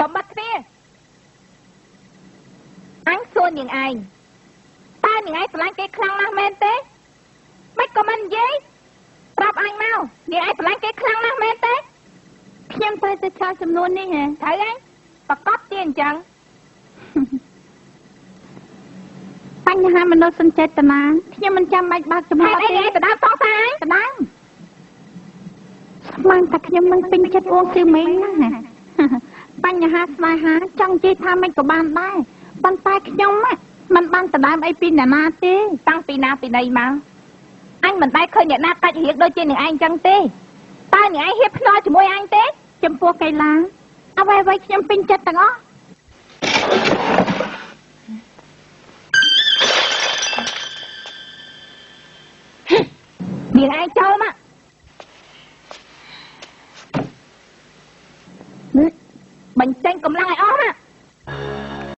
បំបត្តិទ្វារអញសួរនាងឯងតើនាងឯងស្រឡាញ់គេខ្លាំងណាស់មែនទេមិនក៏មិននិយាយប្រាប់អញមកនាងឯងស្រឡាញ់គេខ្លាំងណាស់មែនទេខ្ញុំត្រូវតែឆ្លើយចំនួននេះហ៎ត្រូវហើយប្រកបជាអញ្ចឹងបញ្ហាមនោសញ្ចេតនាខ្ញុំមិនចាំបាច់បើកចំហ ហេតុអី ទេ ឯងទៅដើមសង្សារអញ ដដើមស្មានតែខ្ញុំនឹងពេញចិត្តអួងសៀវមេងណាស់បញ្ហាស្នេហាចង់និយាយថាមិនក៏បានដែរប៉ុន្តែខ្ញុំមិនបានដដើមអីពីអ្នកណាទេតាំងពីណាពីណីមកអញមិនដែលឃើញអ្នកណាកាច់រៀងដូចជានឹងឯងអញ្ចឹងទេតើនឹងឯងហ៊ានភ្នាល់ជាមួយអញទេចំពោះកីឡាអ្វីៗខ្ញុំពេញចិត្តទាំងអស់នាងឯងចូលមកបញ្ចេញកម្លាំងឲ្យអស់មក